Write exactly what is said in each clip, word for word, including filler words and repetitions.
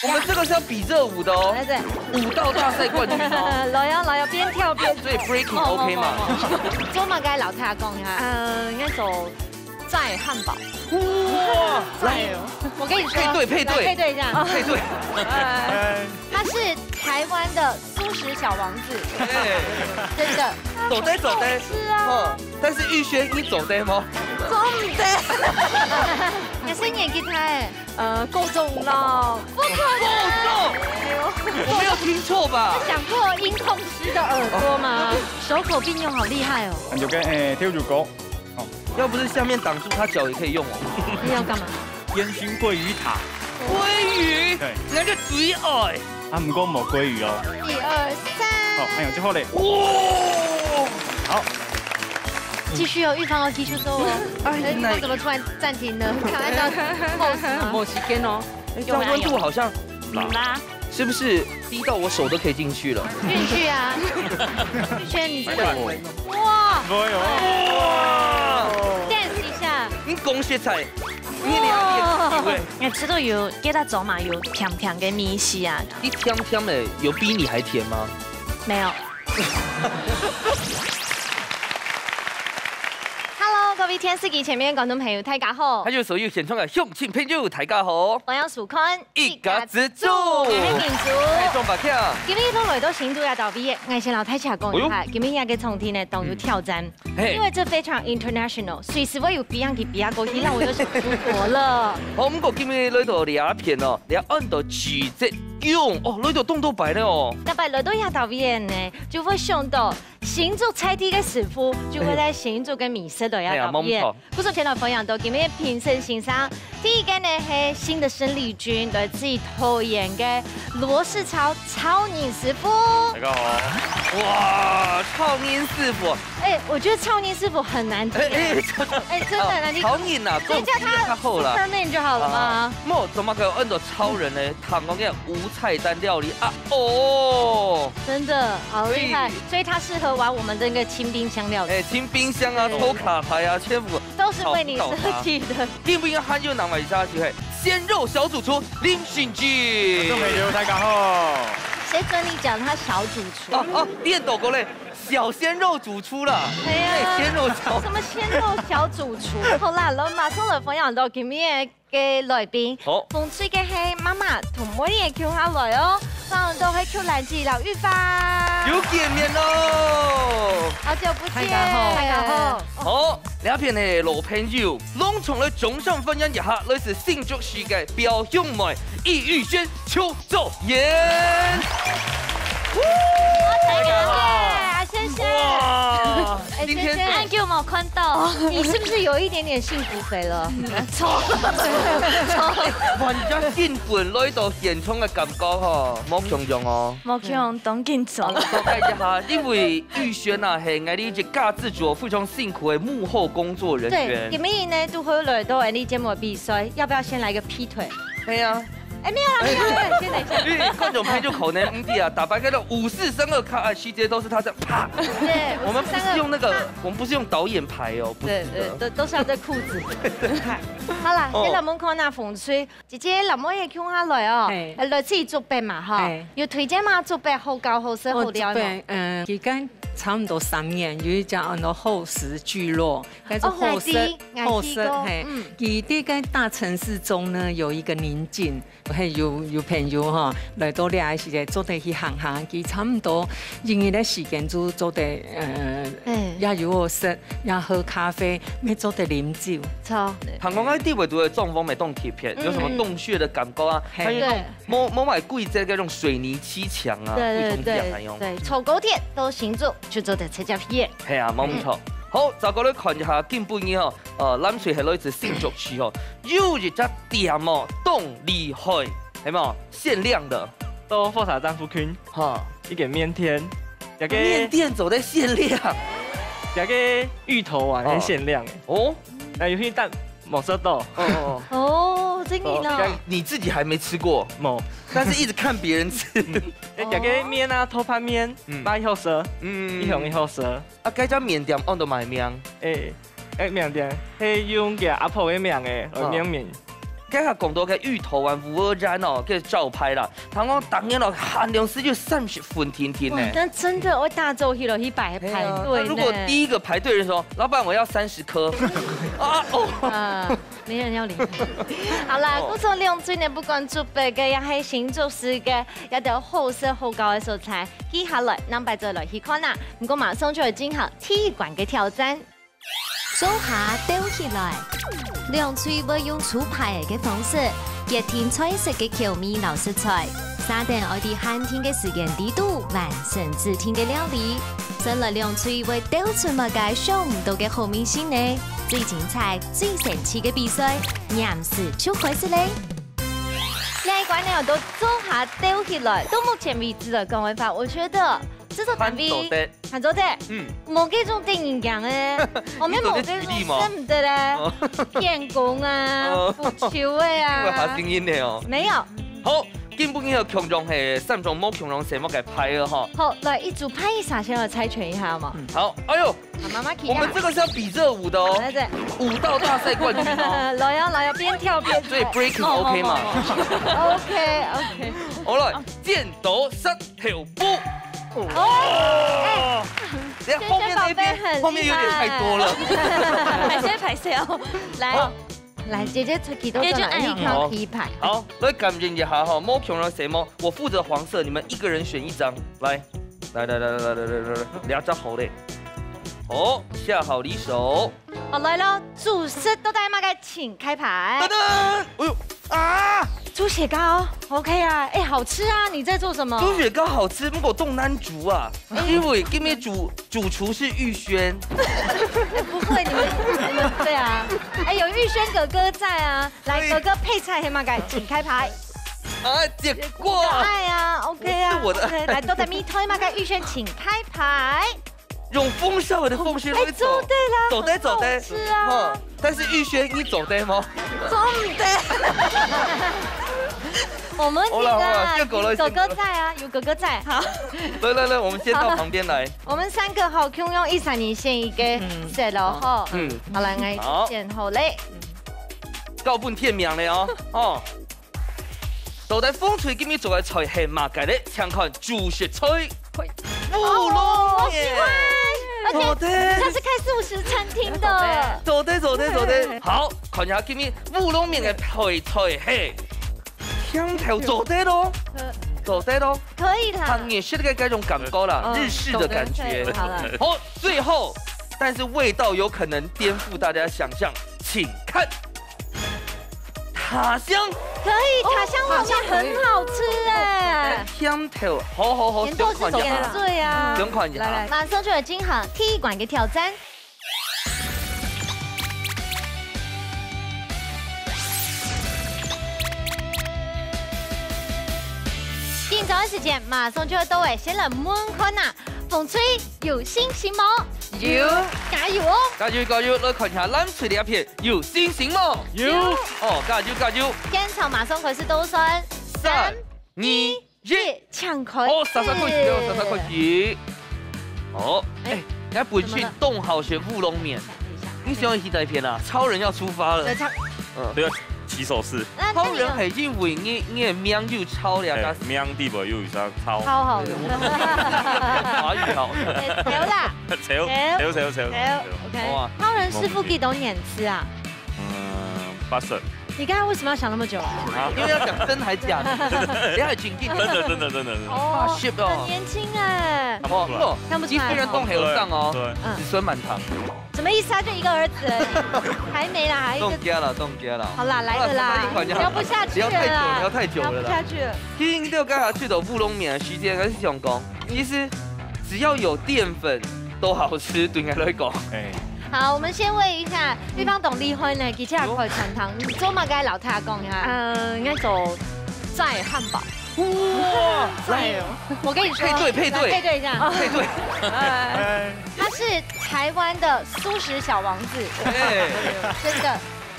我们这个是要比热舞的哦，来，来。舞蹈大赛冠军哦。来呀，来呀，边跳边所以 breaking 哦，OK吗？哦，哦，哦。做么个老师讲一下？呃，应该走在汉堡。哇，来，我跟你说，配对，配对。来配对一下。配对。哎。他是台湾的素食小王子，哎。真的。走的，走的。好吃啊。嗯，但是玉軒，你走的吗？做唔得。也是年纪大哎。呃，高中咯。不可能。高中？哎呦。我没有听错吧？想过音控师的耳朵吗？手口并用好厉害哦。有个，哎，跳舞歌。哦。要不是下面挡住，他脚也可以用哦。你要干嘛？烟熏桂鱼塔。桂鱼？对。人家最爱。啊，不过没桂鱼哦。一二三。好，还有最后嘞。哇！好。继续哦，玉芳要继续做哦。哎，哎，玉芳怎么突然暂停呢？看按照 pose 吗？没时间哦。哎，这样温度好像，嗯啦。是不是低到我手都可以进去了？进去啊。玉軒，你这个，哎呦。哇！哎呦。哇！Dance 一下。你讲实在，你两个人有哎。你吃到有，给他走嘛，有甜甜的米西啊。一甜甜的，有比你还甜吗？没有。Hello，各位电视机前面的观众朋友，大家好。还有所有现场的乡亲朋友，大家好。欢迎收看一家之煮。我是明珠。哎，钟伯强。今日都来到新竹个特别，我先老太太讲一下，哎呦。今日个场地呢，当有挑战。嗯。嘿。因为这非常 international，随时会有别样个别样个，让我都想出国了。好，不过今日来到这片哦，你要按到几只用哦，来到东多白了哦。那白来到亚特别呢，就会想到 新竹在地个师傅，就会在新竹个美食都要表演。哎呀，没错。故所前头分享到，今日评审先生，第一个呢是新的生力军，来自于桃园个罗世超超人师傅。大家好。哇，超人师傅。哎，我觉得超人师傅很难听哎。哎，哎，哎，真的很难听。超人啊，所以叫他这个太厚了。Superman 就好了吗？啊，没有，怎么可能按照超人呢？ 唐公个无菜单料理啊，哦。真的好厉害，所以，所以他适合玩我们的那个清冰箱料理。哎，清冰箱啊，对。抽卡牌啊，全部都是为你设计的。考不倒他。今晡日还有另外一个机会，鲜肉小主厨林信基。观众朋友，大家好。谁准你讲他小主厨？哦，哦，练抖过嘞，小鲜肉主厨了。哎呀，哎，鲜肉小什么鲜肉小主厨？好啦，我们马上来分享到今天个来宾。好。风吹个黑妈妈同妹儿共下来哦，欢迎到黑Q兰姐老玉芳。又见面喽！好久不见。大家好。大家好。好，这片个老朋友，隆重来掌声欢迎一下，来自新竹市个表兄妹，易玉軒、邱兆妍。大家好。哎，谢谢。哇，哎，今天谢谢。很久没看到。你是不是有一点点幸福肥了？错，错。哇，你这样兴奋，来到现场个感觉吼，无共样哦。无共样，当紧张。了解一下，因为玉軒啊，系𠊎俚一家之煮非常辛苦的幕后工作人员。对，你们呢，都会来到𠊎俚节目比赛，要不要先来个劈腿？对啊。哎，没有啦，没有啦，先等一下。因为观众朋友可能唔知啊，打牌开到五四三二卡，哎，细节都是他这样啪。对，我们不是用那个，五四三二，啪。我们不是用导演牌哦，不是的。对，对，都，都是他的裤子。好啦，哦。先来问看那风吹，姐姐，老妹也共下来哦，嘿。呃，来自于竹北嘛，哈，嘿。有推荐吗？竹北好搞、好食、好料吗？哦，竹北，嗯，佢跟差不多三年，有一家安到厚食聚落， 但是好食，哦，𠊎知，𠊎知个，好食，嘿，嗯。佢在个大城市中呢，有一个宁静，嘿，有，有朋友吼，来到这个时间，做得去行行，佢差不多一日个时间就做得，呃，哎。也有好食，也喝咖啡，也做得啉酒。错。唐公个地位都会中风没动铁片，有什么洞穴的感觉啊？嗯。还有那种对。摸，摸买贵在那种水泥砌墙啊，对，对，贵重墙还用。对，对，坐高铁到新竹就做得直接去。嘿啊，没错。嗯。好，再过来看一下，今晡日吼， 呃，藍水係來自新竹市吼，有一隻店哦，當厲害，係無？限量的。到火車站附近，哈。一間麵店，這个麵店做得限量。這个芋頭丸係限量的。哦。哦。那有去但無食到。哦，哦，哦。哦，真的哦。哦，你自己還沒吃過？無。但是一直看別人吃。嗯。欸，這个麵啊，豆瓣麵，嗯。賣好食，嗯。一向一好食。啊，該隻麵店安到麼个名？欸， 欸，名店，係用佢阿婆个名欸，來命名。剛才講到个芋頭丸、烏蚵仔煎哦，个招牌啦，聽講逐日哦，限量時就三十份定定呢。哇，那真的會大早起來去排哎呀排隊呢。那如果第一個排隊的人說：“老闆，我要三十顆。”啊哦，啊，沒人要理你。好啦，哦故所兩隊呢，不管做別个，也係新竹市个，也都好食好搞个所在。接下來，咱擺再來去看啊。毋過馬上就要進行第一關个挑戰。做下鬥起來，兩隊會用抽牌个方式，決定菜色个口味摎色彩。續等愛在限定个時間裡肚完成指定个料理。先來兩隊會鬥出麼个想毋到个好味緒呢？最精彩、最神奇个比賽，黏時就開始咧！這一關呢，都做下鬥起來。到目前為止來講个話，我覺得製作單位還做得，還做得，嗯，無這種得人驚欸，我們無這種你做得舉例嗎捨毋得咧哦，騙工啊哦，不求的因為發啊，聲音的哦。沒有。好，今晡日有共樣係三種無共樣色目个牌哦吼。好，來一組牌一下，先來猜拳一下嘛。好，哎呦，好，媽媽起啊我們這個是要比熱舞的哦，來這，舞蹈大賽冠軍哦。來呀來呀，邊跳邊所以 breaking OK 嗎？？OK OK，好了，剪刀石頭布。哦，等一下後面那邊，先生寶貝很厲害後面有點太多了。歹勢歹勢哦。來好。來，姐姐出幾多張啊？姐姐哎呀你看第一排。好，來感應一下哈，無共樣色目，我負責黃色，你們一個人選一張。來，來來來來來來來，兩張好嘞。好，下好離手。好，來了，主食到底麼个？請開牌噔。噔，哎呦啊！豬血糕，OK啊，哎，好吃啊！你在做什麼？豬血糕好吃，不過當難煮啊，因為今日主主廚是玉軒。哎，不會，你們你們對啊，哎，有玉軒哥哥在啊，來，哎哥哥配菜係麼个？請開牌。啊，結果哎呀，OK啊，是我的 OK，來，都在咪推麼个？玉軒請開牌。用風燒的風水哎，做得啦，做得做得，很好吃啊。嗯，但是玉軒你做得嗎？做得。我們好了好了，這個結果了哥哥在啊，有哥哥在。好，來來來，我們先到旁邊來。我們三個好，共樣一儕人選一個色咯，吼。嗯，好，來，好𠊎選好嘞。到分天明了哦，哦。到底紅隊今日做个菜係麼个咧？請看主食菜。烏龍麵。而且做得他是開素食餐廳的，做得做得做得。好，看一下今日烏龍麵个配菜係甜豆做得咯，做得咯，可以啦很。日式的那種感覺啦，嗯日式的感覺。好了，好，最後，但是味道有可能顛覆大家想象，請看。塔香可以，塔香好像很好吃哎。甜豆，好好好，甜豆是甜想看一下，水啊。想看一下。馬上就要進行第一關个挑戰。今朝个時間馬上就要到位，先來問看啊，紅隊有信心無？有。加油哦！加油加油！來看一下藍隊這片有信心無？有。哦，加油加油！現場馬上開始倒算，三、二、一。搶開始。哦，煞煞開始哦，煞煞開始。哦，哎哎，人家本身當好食烏龍麵，你喜歡一起在片啊？超人要出發了對，。超嗯，對啊，起手式，那那你有超人係因為你你个名就超了，哎但，名地方又有啥超，超好的。華語好。哎，有啦，超超超超超，哎，OK。哇超人師傅幾多年次啊？嗯，八十，你剛才為什麼要想那麼久啊？因為要講真還假的，等一下請進。真的真的真的真的，哦，八十哦很年輕哎，哦，看不出來你雖然當後生哦，對，嗯子孫滿堂。什麼意思啊？就一個兒子而已，還沒啦，還有一個。中獎了，中獎了。好啦，來了啦，好啦，聊不下去了啦，聊太久了，聊太久了啦聊不下去了。今日就剛好去到烏龍麵个時間，還是想講，其實只要有澱粉都好吃，對我來講。哎，好，我們先問一下，對方當厲害呢，佢真係開餐廳，你做麼个摎大家講一下？呃，應該做齋漢堡。哇，哎呦，我跟你說，配對配對來配對一下，配對，它是台灣的素食小王子，哎，真的。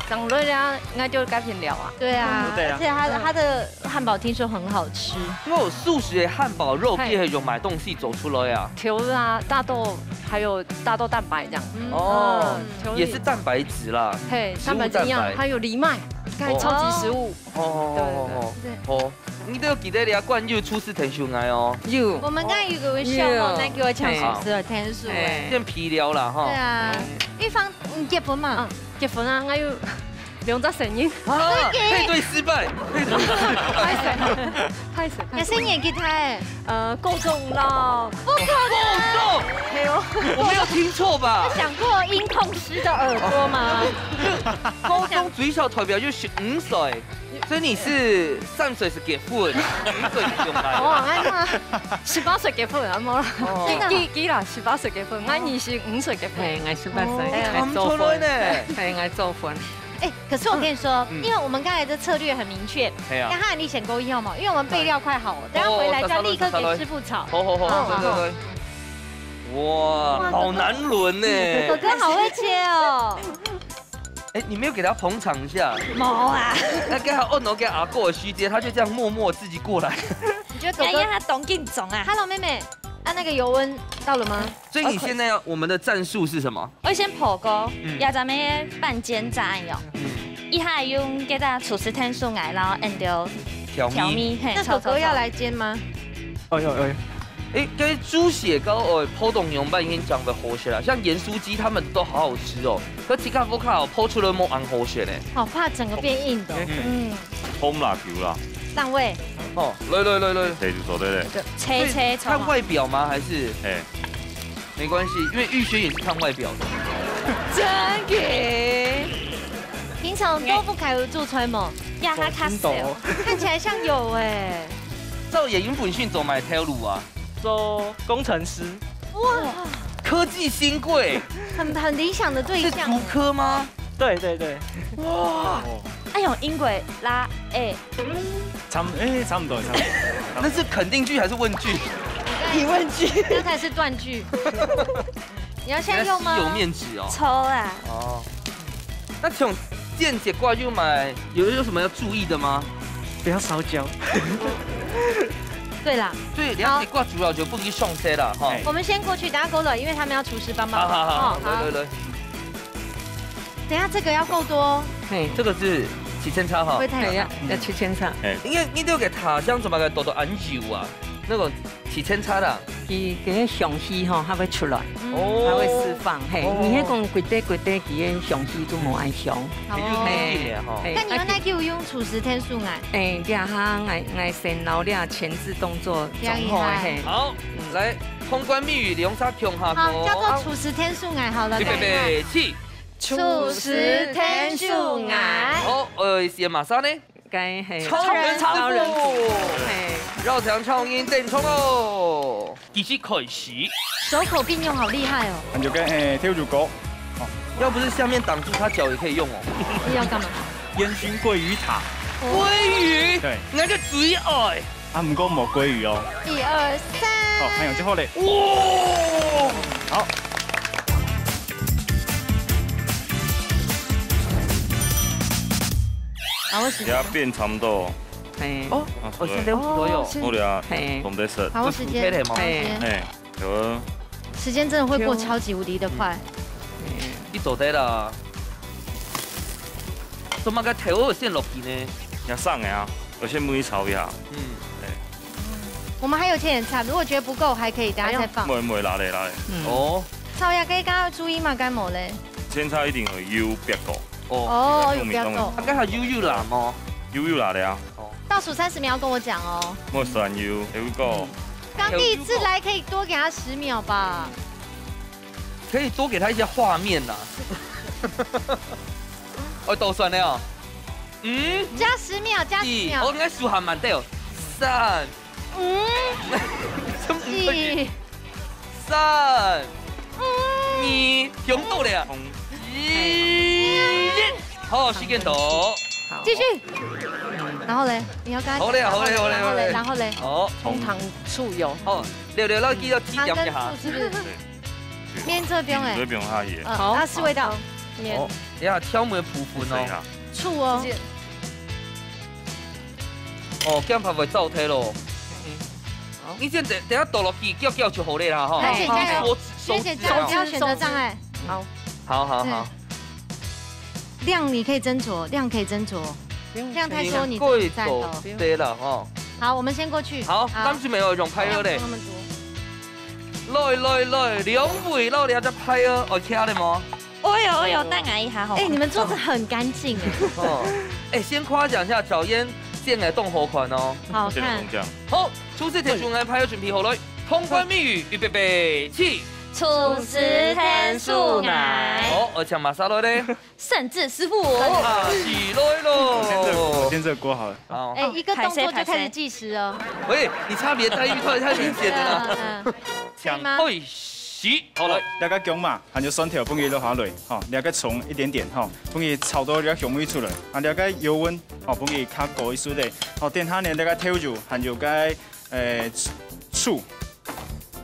長輩啊，應該就該片了啊。對啊，對啊而且它的它的漢堡聽說很好吃，因為有素食的漢堡肉，嘿佢係用麼个東西做出來啊？球啊，大豆還有大豆蛋白這樣。嗯哦嗯也是蛋白質啦。嘿，植物蛋白質營養，蛋白還有藜麥。該超級食物。哦，對對對。哦，你都有記得你要灌入廚師藤秀愛哦。有。我們剛才有個笑話，有。那給我搶廚師的藤秀哎。哎。變皮寮了哈。對啊，玉芳，你結婚嘛？嗯，結婚啊，我有兩隻細人。啊，配對失敗，配對失敗。歹勢，歹勢，歹勢。也是年紀大哎。呃，高中啦。不可能。高中？沒有。我沒有聽錯吧？想過音控師的耳朵嗎？高中最少代表就是五歲，所以你是三歲是結婚，五歲就用來了。哦，哎呀，十八歲結婚啊，無啦。哦。幾，幾，幾啦，十八歲結婚，俺二十五歲結婚。嘿，俺十八歲，哦。哎，看出來呢。哎，俺做婚。哎，可是我跟你說，嗯。因為我們剛才的策略很明確，嘿啊。剛才你選勾一號嘛，因為我們備料快好了，等下回來就要立刻給師傅炒。好，好，好，好，對，對，對。哇，好難輪呢。哥哥好會切哦。哎，你沒有給他捧場一下？沒啊。那剛好，哦，我給阿哥的虛接，他就這樣默默自己過來。你覺得哥哥，哎呀，他懂緊張啊。Hello，妹妹，啊，那個油溫到了嗎？所以你現在要，我們的戰術是什麼？我先烰過，嗯。也咱們半煎炸樣。嗯。一下用這個廚師藤秀愛，然後and調味。調味，嘿，那哥哥要來煎嗎？炒，炒，炒。哎呦，哎呦。哎，跟豬血糕哦，烰到仰般已經講得好食啦，像鹽酥雞他們都好好吃哦。 可自家屋下哦，烰出來無恁好食呢。好怕整個變硬的。嗯。嗯。紅辣椒啦。辣味。哦，來，來，來，來。切就做得了。對，切，切，切嘛。看外表嗎？還是？哎。沒關係，因為玉軒也是看外表的。真的？平常都不開會做菜嗎？呀，他較少。看起來像有哎。照演員本身做麼个頭路啊？ 做工程師。哇，科技新貴。很，很理想的對象。是竹科嗎？對，對，對。哇。哎呦，英國啦，哎。差不，哎，差不多，差不多。那是肯定句還是問句？疑問句。剛才是斷句。你要現在用嗎？原來是有面紙哦。抽啦。哦。 那像煎節瓜有買，有，有什麼要注意的嗎？不要燒焦。對啦。對，你要節瓜主要就不宜上色啦，哈。哎。我們先過去，等下過來，因為他們要廚師幫忙。好，好，好，哦，好。來，來，來。等下這個要夠多哦。嘿，這個是七千差哈。不會太少。哎，要，要七千差。哎。因為你都給它這樣子嘛，多多按鈕啊，那個 七千差啦。佢，佢个香氣吼，它會出來，哦。它會釋放，嘿，哦。你係講滾忒滾忒，佢个香氣就無恁香。哦。佢就固定个吼。嘿，那你用哪個用廚師藤秀愛？哎，這下𠊎，𠊎先摎這前置動作做好个，嘿。好，嗯。來，通關密語，兩儕共下講。好，叫做廚師藤秀愛好了，預備，來。起。廚師藤秀愛。好，呃，係麼儕呢？ 該係超人師傅。超人師傅。嘿。繞場超人登場囉！繼續開始。手口並用，好厲害哦。還有該，嘿，豆乳糕。哦。要不是下面擋住，他腳也可以用哦。你要幹嘛？煙燻鮭魚塔。鮭魚？對。𠊎个最愛。啊，毋過無鮭魚哦。一二三。好，還有最後嘞。哇！好。 把握時間。也變差不多。嘿。哦，啊，哦，現在有左右。哦，是。好了啊，嘿。懂得食。把握時間，不是配合嗎？把握時間。嘿。嘿，有。時間真的會過超級無敵的快。嗯。你做得啦。怎麼个頭先落去呢？要上來啊，我先燜炒一下。嗯。對。我們還有千層，如果覺得不夠，還可以等下再放。哎呦。毋會，毋會，拿咧，拿咧。嗯。哦。炒這個，大家要注意嘛，該無咧？千層一定愛有煏過。 哦。哦，有煏過。啊，該還有油辣無？有油辣个啊。哦。倒數三十秒跟我講哦。莫算油，有個。嗯。剛第一次來，可以多給他十秒吧？可以多給他一些畫面吶。哦，倒算了哦。嗯？加十秒，加十秒。二，哦，應該數還蠻對哦。三，嗯。什麼？二。三，嗯。二，用到了。一，好，時間到。好。繼續。然後嘞，你要跟他講，好嘞，好嘞，好嘞，然後嘞，好嘞。然後嘞，好。紅糖醋油。好，六六老弟要提點一下。糖跟醋是不是？對。免這邊欸。這邊下去。嗯，好。啊，是味道。免。哦，等下挑眉部分哦。試一下。醋哦。直接 哦，這樣才會燥忒咯。嗯。好。你先等，等下倒落去，攪攪就好了啦，吼。而且你看，手指，手指啊。學姐這樣不要選擇障礙。好。好，好，好。對。量你可以斟酌，量可以斟酌。这样太多你就不赞同。对了哦。好，我们先过去。好，好，当时没有用拍了嘞。不用那么多。来来来，两位老弟，这拍了，OK了吗？哦哟哦哟，等我一下吼。哎，你们桌子很干净哎。哦，哎，先夸奖一下小燕，现在动好款哦。好看。好，初次听众来拍，准备好了，通关密语，预备备，起。厨师天数来。好，而且马上了嘞。 甚至师傅。啊，起来喽！我先这个，我先这个锅好了。好。哎，一个动作就开始计时哦。喂，你差别待遇太，太明显了啦。嗯，嗯。可以吗？哎，洗，好了。大家讲嘛，还有蒜头，分佢落下来，吼，了个葱一点点，吼，分佢炒到了香味出来，啊，了个油温，吼，分佢较高一些嘞，吼，等下呢，了个豆油，还有个，呃，醋，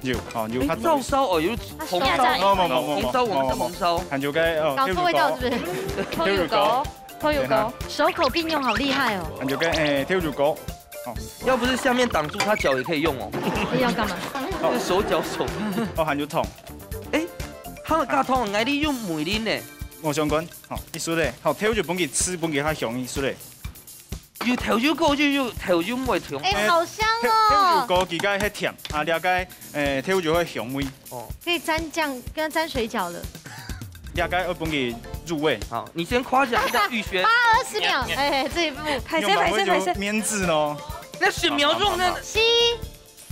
有，哦，有，哎，照烧哦，有红烧，没有，没有，没有，没有，红烧，我们是红烧。看就该，哦，搞错味道是不是？豆油膏，豆油膏，手口并用，好厉害哦。看就该，哎，豆油膏，哦，要不是下面挡住，他脚也可以用哦。要干嘛？哦，手脚手。哦，还有桶。哎，他个同，哎，你用梅林呢？我想讲，好，一束嘞，好，豆油分佢吃，分佢较香，一束嘞。 有豆油膏，又有豆油梅糖。哎，好香哦。豆油膏佢个係甜，啊，了个，誒，豆油个香味。哦。可以沾醬，跟沾水饺了。了个愛分佢入味。好，你先夸奖一下玉軒。八二十秒，哎，这一步。歹勢，歹勢，歹勢。面子咯。那十秒钟呢？是。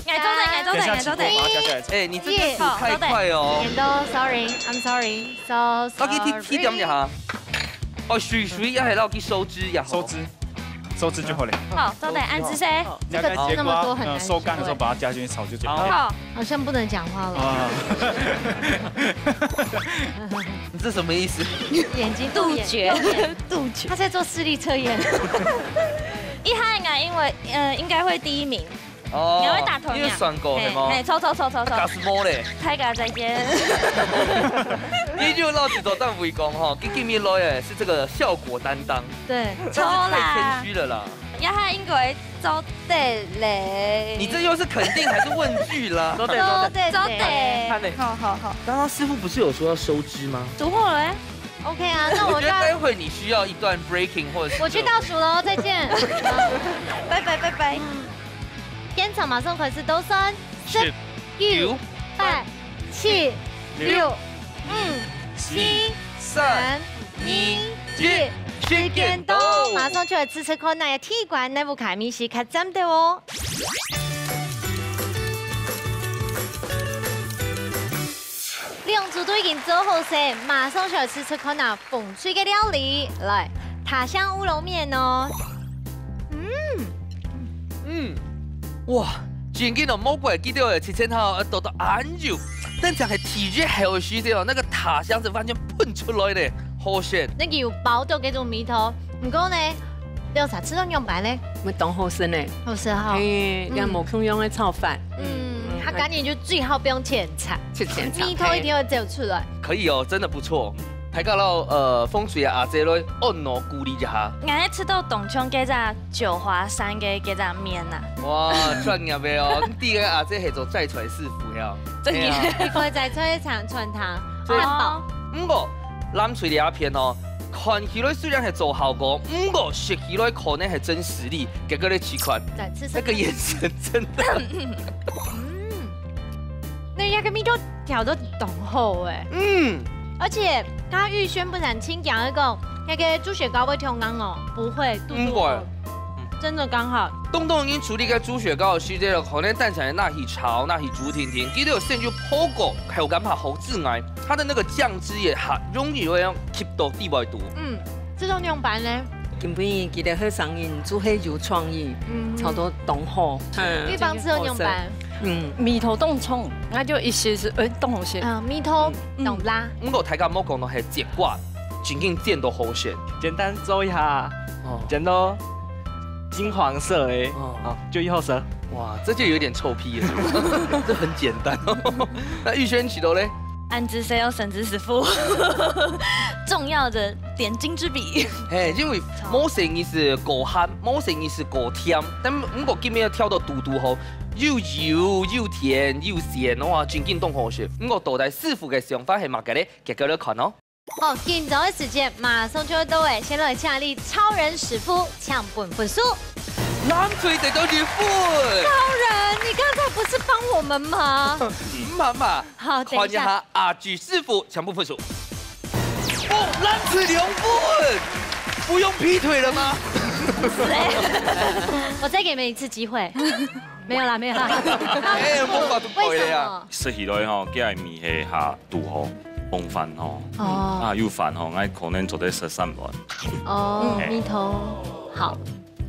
𠊎做得，𠊎做得，𠊎做得。等一下，請我把它加下來。哎，你這个煮太快哦。剪刀，sorry，I'm sorry，so sorry。摎佢提，提點一下。哦，水水也還摎佢收汁也好。收汁，收汁就好了。好，做得，恁仔細。這个那个节瓜，那么多很难嗯，收乾的时候把它加进去炒就好。好。好像不能讲话了。啊。你这什么意思？眼睛动眼，杜绝，动眼。杜绝。他在做视力测验。一开始因为，呃，应该会第一名， 哦，你還會打頭名。你有算過，嘿，係無？嘿，錯，錯，錯，錯，錯。啊，假死貓咧。大家再見。你就老子走到圍攻吼，今，今日來誒，是這個效果擔當。對。真是太謙虛了啦。錯啦。也還應該做得咧。你這又是肯定還是問句啦？做得，做得。做得。看呢。好，好，好。剛剛師傅不是有說要收汁嗎？煮好了欸。OK啊，那我就要，我覺得待會你需要一段breaking或者是，我去倒數囉，再見。拜拜，拜拜。嗯。 現場馬上開始倒算，十、九、八、七、六、五、四、三、二、一，時間到，馬上就來試試看，哪個第一關哪位个味緒較讚个哦。兩組都已經做好勢，馬上就來試試看啊，紅隊个料理。來，塔香烏龍麵哦。嗯。 嗯，哇，正經哦，無怪佢兜个七層塔哦，愛做到恁幼，但係係第一口个時節哦，那個塔香係完全噴出來个，好鮮。那個有包到該種味道，毋過呢，你有試著仰般呢？乜當好食呢。好食哈。嘿，嗯。也無共樣个炒飯。嗯，嗯，佢今日就最好放前菜，七層塔，味道一定會走出來。可以哦，真的不錯。 大家摎，呃，紅隊个阿姊來按摩鼓勵一下。𠊎係試著當像該隻九華山个該隻麵啊。哇，專業个哦！你知个阿姊係做齋菜師傅个哦。真个。哎呀。佢開齋菜餐，餐廳，所以，漢堡。毋過，藍隊這片哦，看起來雖然係做效果，毋過食起來可能係真實力，結果你試看，再試試看。那個眼神真的。嗯，那個味道調到當好欸。嗯。 而且佢預先本來清講个講，該個豬血糕會忒硬哦，毋會，堵堵好。毋會。嗯。真的剛好。當多人處理个豬血糕个時節，可能單淨拿去炒，拿去煮定定，佢兜有先有烰過，口感較好之外，它的那個醬汁也很容易會讓吸到底背肚。嗯，這種仰般呢？今晡日佢兜後生人就係有創意，嗯。炒到當好。嗯。玉芳試著仰般？ 嗯。味道當重，𠊎就一時係，欸，當好食。啊，味道當辣。嗯，毋過大家莫講到係節瓜，正經煎到好食。簡單做一下，哦。煎到金黃色的，哦。啊，就已好食。哇，這就有點臭屁了，這很簡單哦。那玉軒試著咧？恁仔細哦，沈之師傅，重要的點睛之筆。嘿，因為無細義係過鹹，無細義係過甜，但毋過今晡日調到堵堵好， 又油又甜又鮮，哇，正經當好食。毋過到底師傅个想法係麼个咧？結果來看哦。好，緊張个時間馬上就會到欸，先來請你超人師傅搶分分數。藍隊得到一分。超人，你剛才不是幫我們嗎？嗯，媽媽，好，等一下。看一下阿志師傅搶分分數。哦，藍隊兩分，不用劈腿了嗎？我再給你們一次機會。沒有啦，沒有啦。哎，無法度改了呀。為什麼？食起來吼，佢个味係較堵好，傍飯吼，哦。啊，有飯吼，𠊎可能做得食三碗。哦，嘿。味道好。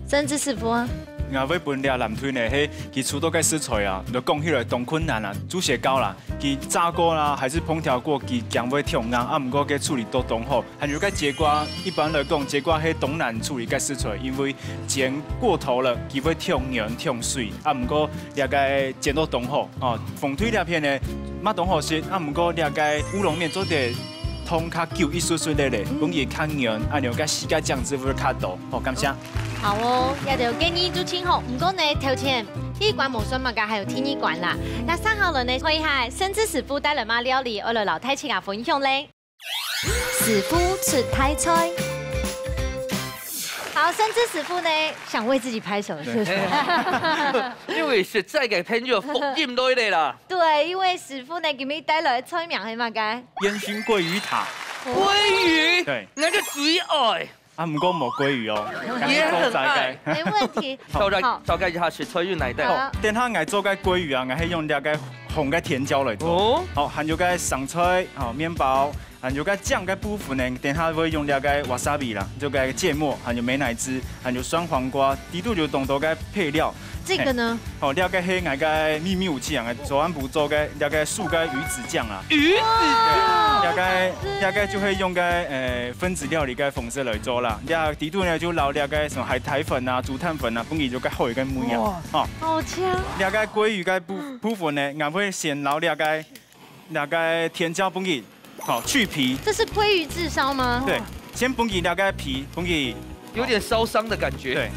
森之師傅啊？𠊎會分這藍隊呢，係佢煮到个食材啊，就講起來當困難啊，豬血糕啦，佢炸過啦，還是烹調過，佢驚會忒硬，啊，毋過佢處理到當好。 還有个節瓜，一般來講，節瓜係當難處理个食材，因為煎過頭了，佢會忒軟忒水。啊，毋過這个煎到當好，哦，紅隊這片呢，乜當好食，啊，毋過這个烏龍麵做得燙較久一息息仔咧，嗯。分佢較軟，啊，然後个時間醬汁會較多。好，感謝。好哦，這條建議就盡好。毋過呢，頭前第一關無算麼个，還有第二關啦。該接下來呢，看一下森之師傅帶來麼料理，愛來摎大自家分享咧。 師傅出大菜。好，森之師傅呢，想為自己拍手，是不是？因為實在个朋友福音來了啦。對，因為師傅呢，今日帶來个菜名係麼个？煙燻鮭魚塔。鮭魚，對。𠊎个最愛。啊，毋過無鮭魚哦，也很愛。沒問題。紹介，好。紹介一下食材有哪一道？好。等下𠊎做个鮭魚啊，𠊎係用這个紅个甜椒來做。哦。好，還有个生菜，好，麵包， 還有个醬个部分呢，等下會用這个wasabi啦，這个芥末，還有美乃滋，還有酸黃瓜，裡肚有當多个配料。這個呢？嘿，哦，這个係𠊎个祕密武器啊，昨暗晡做个這个素个魚子醬啦。魚子醬。這个，這个就係用个，呃，分子料理个方式來做啦。這裡肚呢，就摎這个什麼海苔粉啊、豬炭粉啊，分佢有个好一个味啊。哇。哦。好香。這个鮭魚个部，部分呢，𠊎會先摎這个 這个甜椒分佢，好，去皮。這是鮭魚炙燒嗎？對，先分佢這个皮，分佢有點燒傷的感覺。對。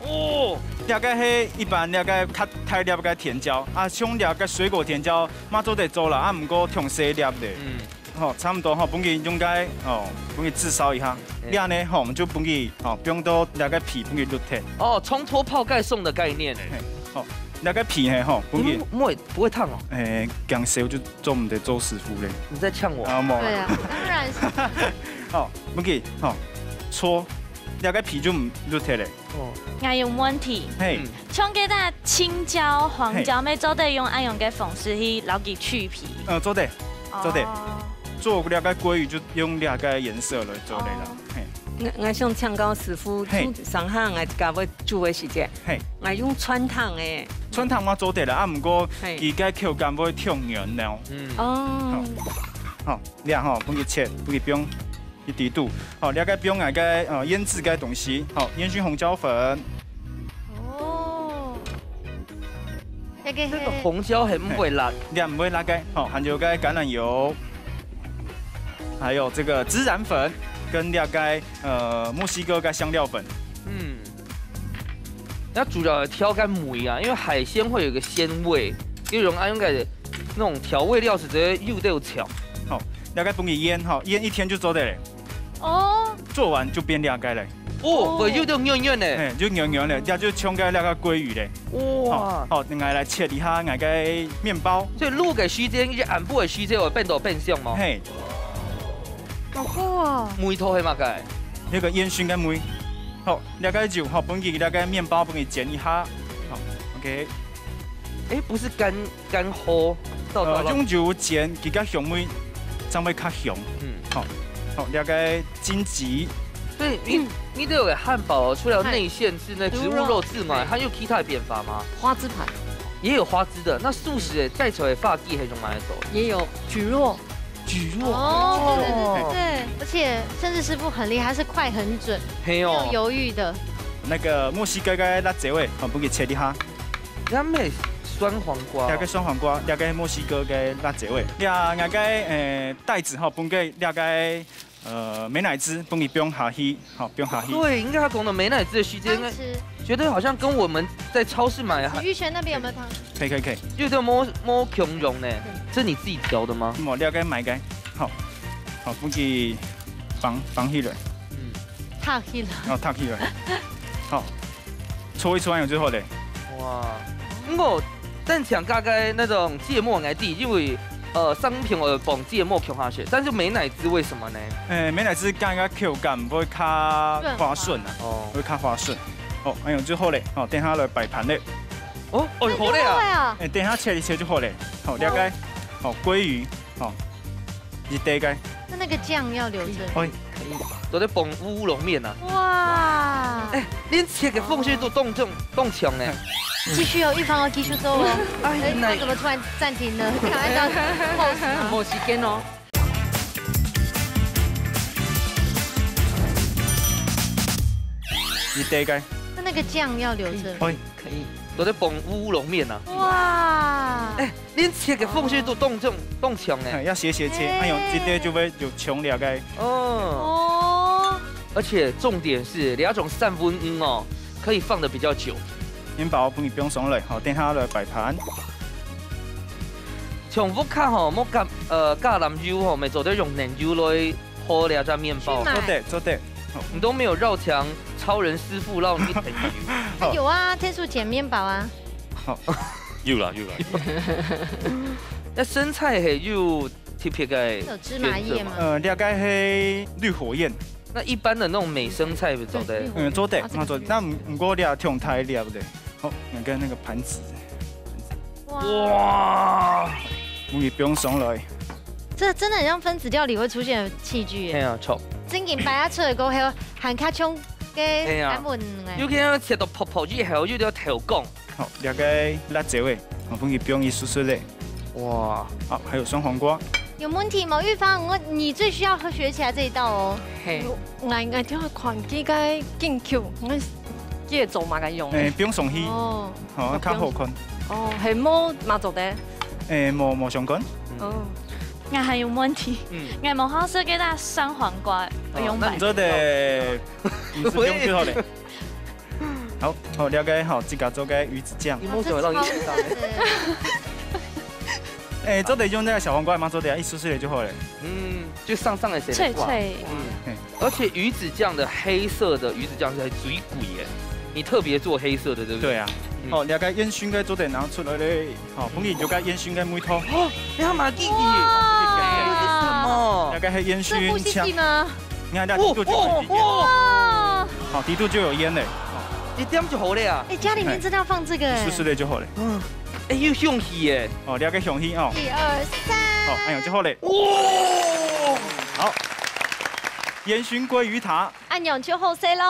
哦。這个係一般這个較大粒个甜椒，啊，像這个水果甜椒，乜做得做啦，啊，毋過忒細粒咧。嗯。好，差不多吼，分佢用个，哦，分佢炙燒一下。嘿。這樣呢，吼，𠊎等就分佢，哦，放到這个皮分佢熝忒。哦，沖脫泡蓋送的概念欸。嘿，好，這个皮呢，吼，分佢。你莫，莫，不會燙哦？欸，驚燒就 做毋得做師傅咧。你在嗆我？啊，無啦。對啊，當然是。好，毋緊，好，搓，這个皮就毋熝忒咧。哦。𠊎有問題。嘿。嗯。像該兜青椒、黃椒，嘿。乜做得用恁樣个方式去摎佢去皮？呃，做得，做得。哦。做這个鮭魚就用這个顏色來做得啦。哦。嘿。𠊎，𠊎想請教師傅，嘿。像上下𠊎自家會煮个時節，嘿。𠊎用汆燙个。汆燙嘛做得啦，啊，毋過，嘿。佢个口感會忒軟了。嗯。哦。好。 好，這下吼，分佢切，分佢放一滴肚。好，這个放𠊎个，呃，醃製个東西，好，煙燻紅椒粉。哦。這个係，這个紅椒還毋會辣。嘿，這毋會辣个，好，還有个橄欖油，還有這个孜然粉，跟這个，呃，墨西哥个香料粉。嗯。 那主要調个味啊，因為海鮮會有一個鮮味，有種啊，用个那種調味料是直接又掉調。好，大概分佢醃哈，醃一天就做得了。哦。做完就變這个了。哦，哦。會有點軟軟的。嘿，就軟軟的，這就像个那个鮭魚了。哇。好，好，𠊎來切一下𠊎个麵包。所以滷个時間，一暗晡个時間會變到變相嗎？嘿。好酷哦。味道係麼个？那个煙燻个味。 好，這个就好，分佢這个麵包分佢煎一下。好，OK。欸，不是乾，乾貨，照，呃，照，照。用油煎，佢个香味正會較香。嗯。好，好，這个金桔。所以你，你這个漢堡除了內餡是那植物肉之外，豬肉。還有其他變化嗎？花枝盤。也有花枝的，那素食的，嗯。帶出來的發髻還有哪一種？也有蒟蒻。 蒟蒻。哦，對，對，對，對，對，而且甚至師傅很厲害，他是快很準，嘿哦。沒有猶豫的。那个墨西哥个辣椒欸，好，分佢切一下。咱們酸黃瓜哦。這个酸黃瓜，這个墨西哥个辣椒欸。這，這个，呃，帶子吼，分佢這个，呃，美乃滋，分佢放下去，好，放下去。對，應該他講的美乃滋的時間，應該湯匙。覺得好像跟我們在超市買的還，子玉軒那邊有沒有湯匙？可以，可以，可以。有點無，無共樣呢。對。這你自己調的嗎？嗯，我這个買个，好。哦，分佢放，放起來。嗯。托起來。哦，托起來。好，搓一搓，恁樣就好咧。哇，毋過，但像加个那種芥末，𠊎知，因為，呃，生片會放芥末共下去，但是美乃滋為什麼呢？誒，美乃滋加个口感會較滑順啊，哦。會較滑順。好，恁樣就好咧。好，等下來擺盤咧。哦，哦，好咧啊。哎，等下切一切就好咧。好，了解。好，鮭魚，好，一塊个。那那個醬要留著。哎，可以吧？都在捧烏龍麵啊。哇！哎，連切个方式都當像，當像呢。繼續哦，玉芳要繼續做哦。哎，哎，那那怎麼突然暫停呢？趕快到 pose 嗎？沒時間哦。一塊个。那那個醬要留著。哎，可以。都在捧烏龍麵啊。哇！哎，連切个方式都當像，當像呢。哎，要斜斜切，哎。哎喲，這個就會有像了个。哦。哦。而且重點是，兩種三文魚哦，可以放得比較久。麵包分你放上來，好，等下來擺盤。像屋下吼，無橄，呃，橄欖油吼，乜做得用奶油來和這隻麵包。去買。做得，做得。好。你都沒有繞牆超人師傅讓你很油。啊，有啊，天數剪麵包啊。好。有啦，有啦，有啦。那生菜係有特別个有芝麻葉嗎？呃，這個係綠火焰。那一般的那種美生菜不做得？綠火焰。嗯，做得，哦，這個做得。那毋，毋過這樣太大粒个。好，你看那個盤子。哇！哇！我給放上來。這真的很像分子料理會出現的器具耶。哎呀，臭。正經擺啊出來過後，還較像个，哎呀，三文魚。尤其係切到薄薄以後，有點透光。 好，這個辣椒誒，我分你放一絲絲咧。哇，好，還有酸黃瓜。有問題嗎？玉芳，我，你最需要學起來這一道哦。嘿。𠊎，𠊎聽佢看，佢个緊球，𠊎，佢會做麼个用？誒，放上去。哦。好，較好看。哦，係無麼做得？誒，無，無相干。哦。𠊎還有問題。嗯。𠊎無好食該个酸黃瓜，哦，用白。那你做得，你是放最好咧。 好，好，這個好，自家做个魚子醬。你莫怎麼讓你知道。哇，這超讚的。哎，做得用那個小黃瓜嗎？做得啊，一絲絲的就好了。嗯，就上上來誰的瓜。脆脆。嗯，嘿。而且魚子醬的黑色的魚子醬是最貴耶，你特別做黑色的，對不對？對啊。嗯。好，這個煙燻个做得拿出來嘞。 好，分你有个煙燻个味道。哦，你看嘛，弟弟，哇！這是什麼？大概係煙燻香。這呼吸器嗎？你看，這底肚就有煙。哦，哦，哦。哇！好，底肚就有煙了。一點就好了啊。哎，家裡面真的要放這個哎。濕濕的就好了。嗯，哎，有香氣耶。哦，這個香氣哦。一二三。好，哎喲，就好了。哇！好，煙燻鮭魚塔。 恁樣就好勢囉。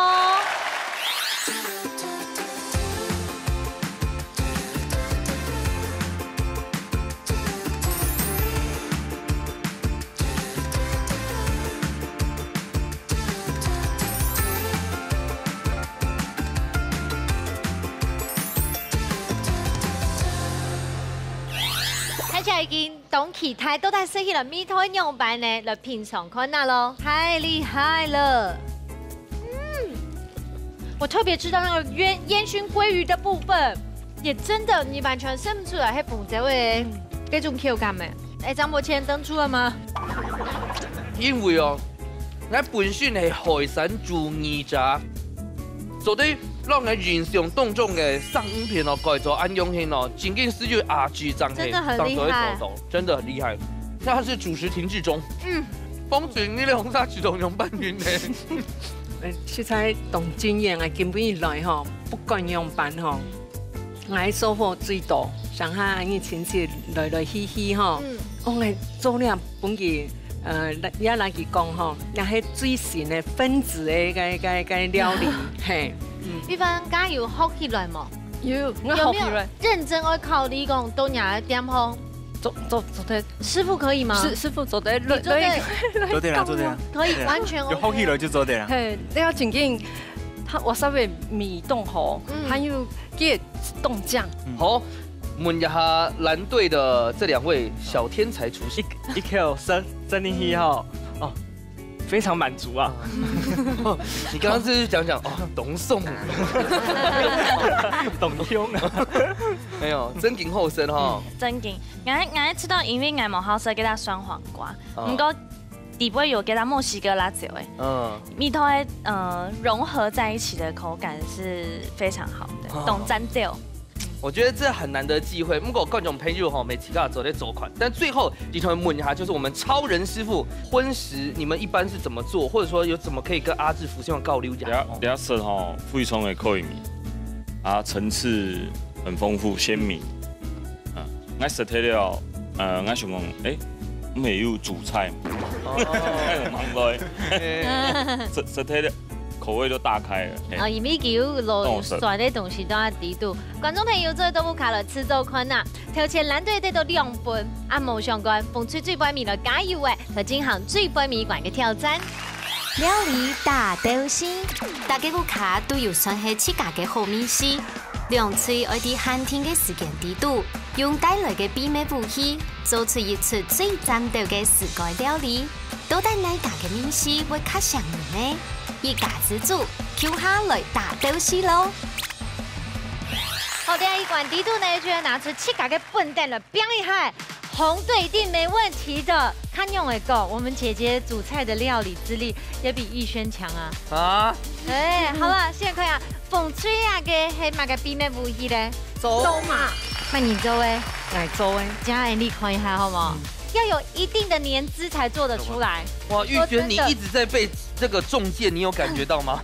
大家已經 當期待到底食起來味道會仰般呢？來品嚐看啊囉，太厲害了！嗯，我特別吃到那個煙，煙燻鮭魚的部分，也真的你完全食毋出來係紅燒的該種口感誒。哎，張伯謙登出了嗎？因為哦，𠊎本身係海產主義者，做得 讓人印象當中个生魚片哦，改做恁樣形哦，真經係有阿姊正係，真的很厲害。正做得做到，真的很厲害。那它是主食停滯中。嗯。方婷，你兩儕試著仰般呢？誒，實在當驚豔啊！今晡日來吼，不管仰般吼，𠊎收穫最多，上下恁樣親戚來來去去吼，嗯。哦，𠊎做了 分佢，呃，也來佢講吼，也係最新个分子个个个个料理，嘿。嗯。玉芳，剛有學起來無？有，我學起來。有沒有認真愛考慮講到你个店吼？做做做得。師傅可以嗎？師師傅做得，你做得。做得啦，做得啦。可以完全 OK。有學起來就做得啦。嘿，你要緊緊，它wasabi味當好，嗯。還有个當靚。嗯。好，問一下藍隊的這兩位小天才廚師。一一口生生進去吼，哦，非常滿足啊。你剛剛是不是講講哦，當爽啊，當香啊。沒有，正經好食吼。正經，𠊎𠊎知道，因為𠊎無好食該个酸黃瓜，哦。毋過底背有加到墨西哥辣椒欸，嗯。蜜桃的，呃，融合在一起的口感是非常好的，哦。當讚哦。我觉得这很难得的机会，不过观众朋友吼，每期都要做得做款。但最后，里头问一下，就是我们超人师傅，荤食你们一般是怎么做，或者说有怎么可以跟阿志福兄交流一下？你你食吼，非常的可以味，啊，层次很丰富，鲜明。嗯，我食忒了，呃，我想讲，诶，毋係有主菜嘛？哦。有問過，食食忒了，口味就大开了。嘿。哦，因為佢有落有酸的東西都要底肚。觀眾朋友做豆腐卡了，試做看呐。頭前藍隊得到兩分，啊，無相干，紅隊最尾尾來加油欸，來進行最尾尾一關个挑戰。料理大鬥西，大家屋下都有算係自家个好味緒。 兩隊愛在限定个時間底肚，用帶來个秘密武器，做出一出最讚鬥个自家料理。到底哪家个味緒會較餳人呢？一家之煮，共下來大鬥西囉！好，第一關底肚呢，就要拿出自家个本事來拚一下。 紅隊一定沒問題的。看樣來講，我們姐姐煮菜的料理資歷也比逸軒強啊。啊？哎，好了，先看啊，紅隊啊个係麼个秘密武器咧？做。做嘛。那你做欸？來做欸。這樣你看一下好不好？嗯。要有一定的年資才做得出來。哇，說真的。玉娟，你一直在被這個中箭，你有感覺到嗎？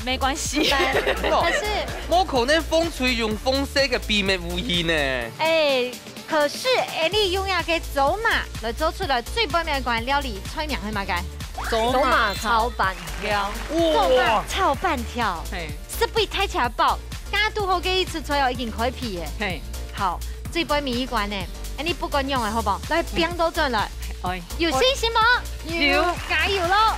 沒，沒關係。但，可是，無可能紅隊用紅色个秘密武器呢。哎， 可是，𠊎俚用這个做嘛來做出來最尾尾个料理，菜名係麼个？做嘛炒粄條。哇！做嘛炒粄條。嘿。食不會太飽，剛剛堵好个一出菜哦，已經開皮了。嘿。好，最尾尾一關呢，𠊎俚不管用个好不好？來，拚到轉來。哎。有信心無？有。加油囉！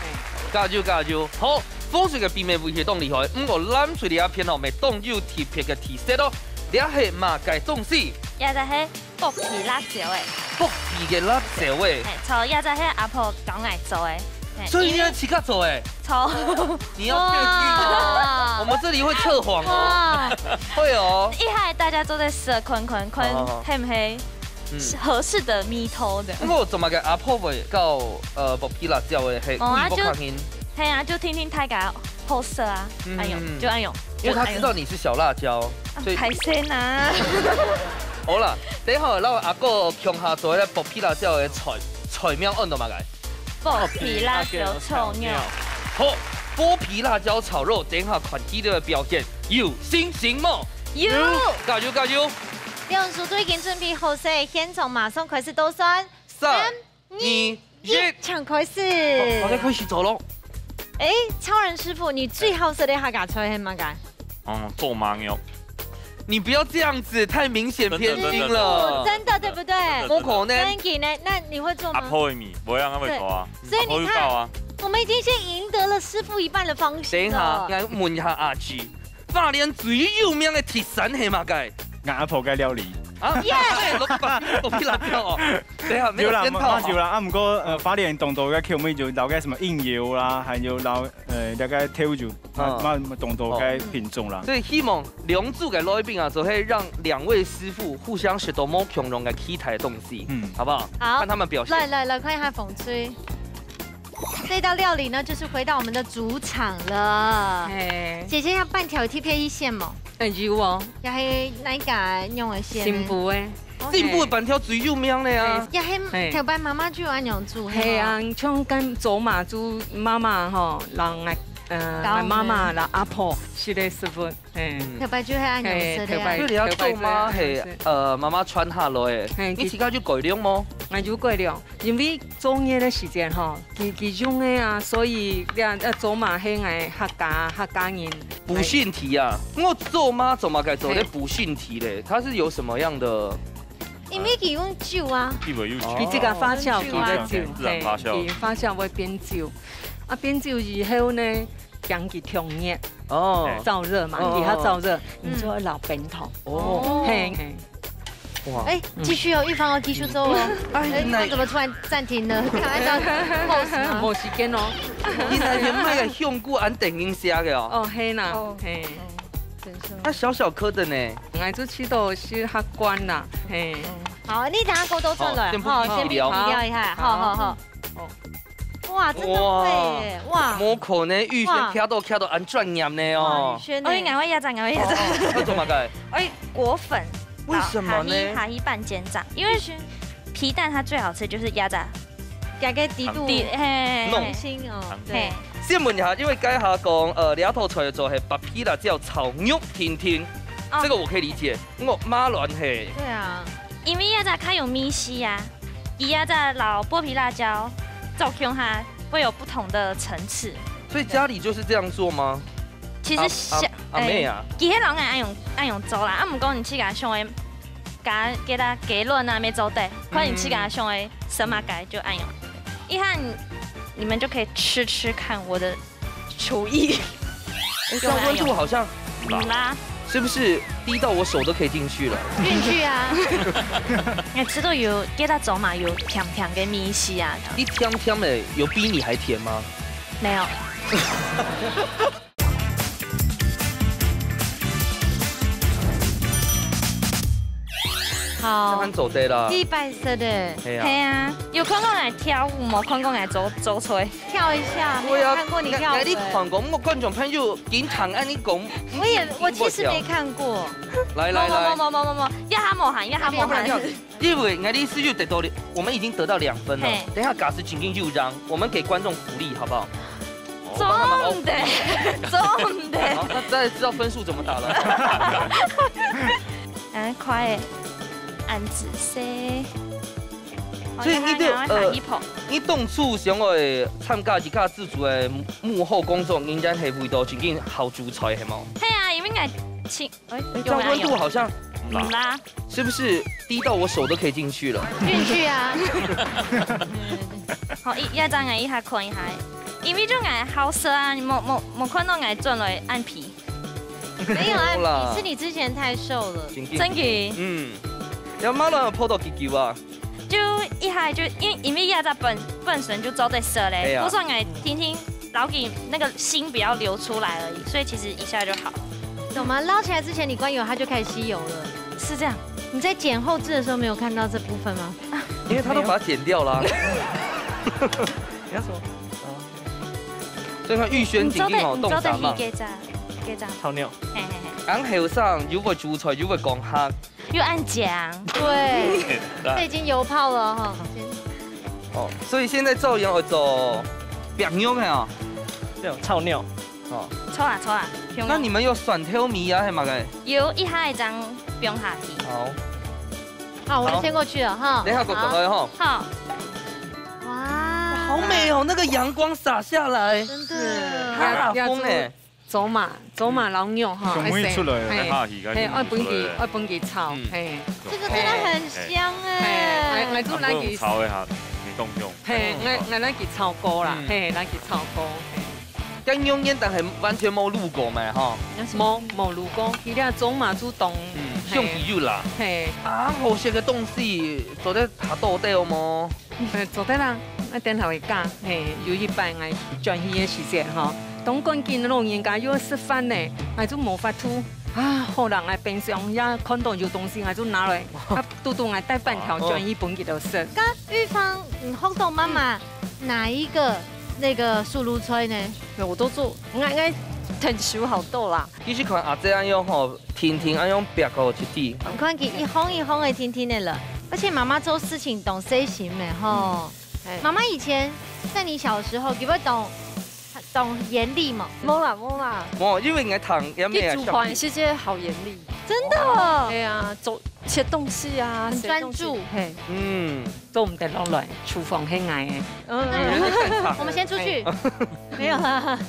加油，加油！好，紅隊个秘密武器當厲害，毋過藍隊這片哦，乜當有特別个特色哦。這係麼个東西？這就係 剝皮辣椒欸。剝皮个辣椒欸。嘿，著，這就係阿婆教𠊎做欸。嘿，所以你要自家做欸？著。你要確定哦。哇。我們這裡會測謊哦。哇。會哦。一下大家做得試看看，看好好好。係毋係，嗯。合適的味道的。毋過做麼个阿婆會教，呃，剝皮辣椒欸，係哦，啊，為麼个原因？就，嘿啊，就聽聽大家好食啊，嗯，恁樣，嗯，嗯。就恁樣，因為他知道你是小辣椒，就恁樣。所以啊，歹勢啊。好啦，等一下，摎阿哥共下做一個剝皮辣椒个菜，菜名安到麼个？剝皮辣椒炒肉。好，剝皮辣椒炒肉，等一下看佢兜个表現，有信心無？有。加油，加油！兩隊都已經準備好勢，現場馬上開始倒算。三、三、二、二、一，請開始。好，大家開始做囉。欸，超人師傅，你最好食个客家菜係麼个？嗯，做麻肉。你不要這樣子，太明顯偏心了。真的，真的，真的。哦，真的，對不對？真的，真的。不可能。真的呢？那你會做嗎？阿婆个味，無樣，𠊎會做啊。對。所以你看，阿婆有教啊。我們已經先贏得了師傅一半的方式了。等一下，來問一下阿志。 花蓮最有名个特產係麼个？𠊎阿婆个料理。啊？耶！對，剝，剝皮辣椒哦。等一下，沒有啦，先套好。嘛，嘛有啦，啊，毋過，呃，花蓮當多个口味就摎个什麼蔭油啦，還有摎，呃，那個豆油，嘛，嗯。嘛，當多个品種啦。哦。所以希望兩組个來賓啊，就係讓兩位師傅互相食到無共樣个期待个東西，嗯。好不好？好。看他們表現。來，來，來，看一下紅隊。 這道料理呢，就是回到我們的主場了。嘿。姐姐愛粄條特別个餡無？欸，有哦。也係哪一家用个餡呢？新埔个。OK。新埔个粄條最有名个啊。也係，嘿。頭擺媽媽就恁樣煮，係啊，嘿無？像跟做嘛煮，媽媽吼，摎𠊎，呃，教我們。𠊎媽媽摎阿婆食个食物。 嘿。頭擺就係恁樣食个啊。嘿，頭擺，所以你个做嘛係，頭擺就係恁樣食。呃，媽媽傳下來个。嘿，你自家就改良無？𠊎有改良，因為做月个時間吼，佢，佢用个啊，所以這，呃，做嘛係𠊎客家，客家人。補性體啊，我做嘛做麼个做得補性體咧？它是有什麼樣的？因為佢用酒啊。佢會有酒。哦。佢自家發酵，用酒啊。佢个酒，自然發酵。嘿，佢發酵會變酒。啊，變酒以後呢， 驚佢忒熱。哦。燥熱嘛，哦，哦，哦。佢較燥熱，嗯。你就愛摎冰糖。哦。嘿，嘿。哇。欸，繼續哦，玉芳要繼續做哦。哎，欸，那，他怎麼突然暫停呢？看他要pause嗎？無時間哦。你那原來个香菇恁定型寫个哦。哦，嘿啦，哦，嘿。哦，真是。它小小顆的呢。本來就試著係較慣啦，嘿。嗯，好，你等下給我倒轉來，好，先放好，先放調。好，好，好。哦。哇，真的會耶，哇。無可能，玉軒哇。徛到，徛到恁專業呢哇，哦。玉軒呢？哎，𠊎會壓榨，𠊎會壓榨。哦，哦，要做麼个？哎，裹粉。為什麼呢？下去，下去拌煎炸，因為玉軒。皮蛋它最好吃就是壓榨。加个底肚。底，嘿，弄。嘿。心哦，對。嘿。先問一下，因為該下講，呃，這道菜做係白皮辣椒炒肉甜甜，哦。這個我可以理解。我馬卵係。對啊。因為壓榨較有味緒啊，佢壓榨摎剝皮辣椒做共下，會有不同的層次。所以家裡就是這樣做嗎？其實阿，阿，像，阿妹啊。哎，其實老外愛用，愛用做啦，啊，毋過你自家想愛加，加它雞卵啊，乜做得，看你自家想愛什麼改就愛用。一下你，你們就可以吃吃看我的廚藝。哎，這樣溫度好像，嗯啦。是不是低到我手都可以進去了？進去啊。哎，吃到有，加到走嘛，有甜甜个味緒啊。一甜甜的，有比你還甜嗎？沒有。好。這樣做得啦。禮拜色的。係啊。係啊，有看過𠊎跳舞無？看過𠊎做，做菜？跳一下，沒有看過你跳舞欸。對啊，𠊎，𠊎，你看過，我觀眾朋友經常恁樣講，我也，我其實沒看過。來，來，來。無，無，無，無，無，無，要他無閒，要他無閒。要不然這樣子，因為𠊎的意思就得到，我們已經得到兩分了。嘿。等一下假使情境又讓，我們給觀眾鼓勵，好不好？哦，幫他們凹。重的，重的。好，那大家知道分數怎麼打了。哎，快欸，恁仔細。所以你就，哦，要他，要他，呃，一捧。你當初想愛參加這个製作的幕後工作，應該係為到真正好煮菜，係無？係啊，因為𠊎請，哎，哎，這樣溫度好像，嗯啦，是不是低到我手都可以進去了？進去啊。好，一，要這樣欸，一下看一下。因為就𠊎好食啊，你無，無，無看到𠊎轉來恁肥。沒有啊，有啦。你是你之前太瘦了。真的。嗯。然後馬卵有泡到幾久啊？就一下就，因，因為壓榨本，本身就做得熟嘞，對啊。我說𠊎聽聽，然後給那個心不要流出來而已，所以其實一下就好。懂嗎？撈起來之前你關油，它就開始吸油了。是這樣。你在剪後製的時候沒有看到這部分嗎？因為他都把它剪掉了啊。你要什麼？哦。所以看玉軒今天哦，你做得，你做得凍啥嘛？去給炸，給炸。炒肉。嘿，嘿，嘿。恁後生，又會煮菜，又會講客。又恁靚。對，來。這已經油泡了哈。哦，所以現在照樣要做白肉的哦。對，炒肉。哦。炒啊，炒啊，香啊。那你們有蒜頭米啊，還有麼个？有，一下一張放下去。好。好，我們先過去了哈。等一下，過，過來哈。好。哇。好美哦，那個陽光灑下來。真的。哈，風欸。 做嘛，做嘛老肉吼，上尾出來，愛洗，嘿，愛下去，嘿，愛分佢，愛分佢炒，嗯。嘿。這個真的很香欸。嘿，𠊎，𠊎就來去，炒一下，你動用。嘿，𠊎，𠊎來去炒過啦，嗯。嘿，來去炒過，嘿。該肉眼但係完全無滷過嘛，吼。無，無滷過，佢這做嘛就當，嗯，嘿。香氣有啦。嘿。啊，好食个東西，做得下多兜無？ 呃，做得啦，啊，等下會教，嘿，有一擺𠊎轉去个時節吼，當趕緊老人家又愛食飯呢，𠊎就無法度，啊，好啦，𠊎冰箱也看到有東西，𠊎就拿來，啊，堵堵𠊎帶半條轉去分佢兜食。該玉芳，你學到媽媽哪一個那個手路菜呢？那我都做，𠊎，𠊎𢯭手好多啦。其實看阿姊恁樣吼， 甜甜恁樣煏過一滴。你看佢一項一項个甜甜个了，而且媽媽做事情當細心个吼。嗯。哎。媽媽以前在你小時候，有沒有當，當嚴厲嘛？無啦，無啦。無，因為𠊎聽，也沒有。佢煮飯時節好嚴厲。真的哦。對啊，做，切東西啊，很專注。洗東西，嘿。嗯。 做毋得落來，廚房係𠊎个。嗯，嗯，有點擅長。我們先出去。哎。沒有啦。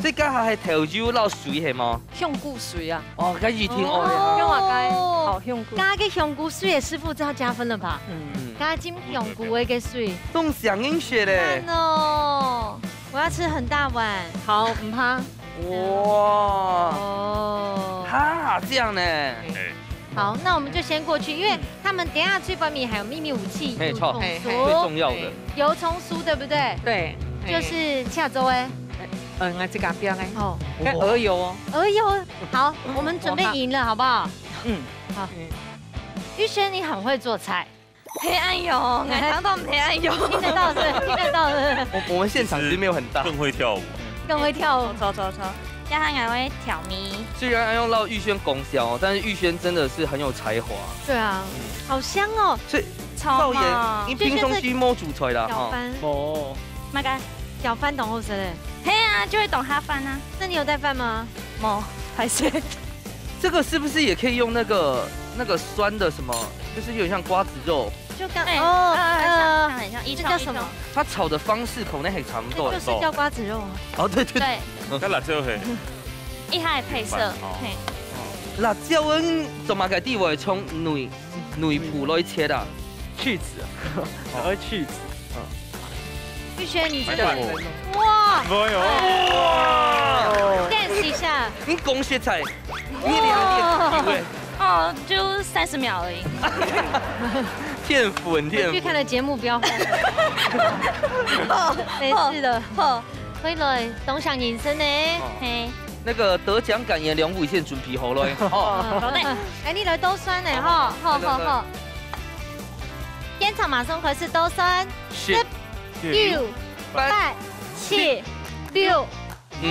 這个還係豆油摎水係無？香菇水啊。哦，該一定愛啊。哦。用啊，該好香菇。加个香菇水个師傅，這要加分了吧？嗯。嗯。加浸香菇个水。當香應食咧。讚哦，我要吃很大碗。好，毋怕。哇。哦。哈，這樣呢？哎。 好，那我們就先過去，因為他們等一下最後面還有祕密武器，沒錯，有蔥酥，嘿，嘿。最重要的。有蔥酥，對不對？對，就是下週欸。呃，𠊎自家煏个。哦。該鵝油哦。鵝油，好，我們準備贏了，好不好？嗯。好。嗯。玉軒，你很會做菜。黑暗有，我当到黑暗有。听得到是不是？听得到是不是？我，我们现场其实没有很大。更会跳舞。更会跳舞。错，错，错。这下我会调咪。虽然要让玉轩讲笑哦，但是玉轩真的是很有才华。对啊，好香哦。所以赵岩，草蜢。你平常时没煮菜啦，哈？舀饭。哦。那个舀饭当好食嘞。嘿啊，就会懂下饭啊。那你有带饭吗？没，还是。这个是不是也可以用那个，那个酸的什么，就是有点像瓜子肉？就刚，哎，哦，呃，呃，像，像很像，一这叫什么？串一串。它炒的方式可能很差不多。那就是叫瓜子肉啊。哦，对，对，对。对。跟辣椒嘿。一下的配色，哦。嘿。辣椒，嗯，做么个地位从内，内部来切啊？去籽啊。然后去籽。嗯。玉轩，你这个，哎呦。哇！哎呦。哇！dance一下。你讲实在，你两个球哎。哦，就三十秒而已。骗粉，骗粉。回去看了节目不要后悔。哦，没事的。好。回来，东想人生呢？哦。嘿。那个得奖感言两位先准备好了。哦。嗯，好嘞。哎，你来倒算呢，吼，好，好，好。现场马上开始倒算。十、十、九、九、八、八、七、七、六、五、五、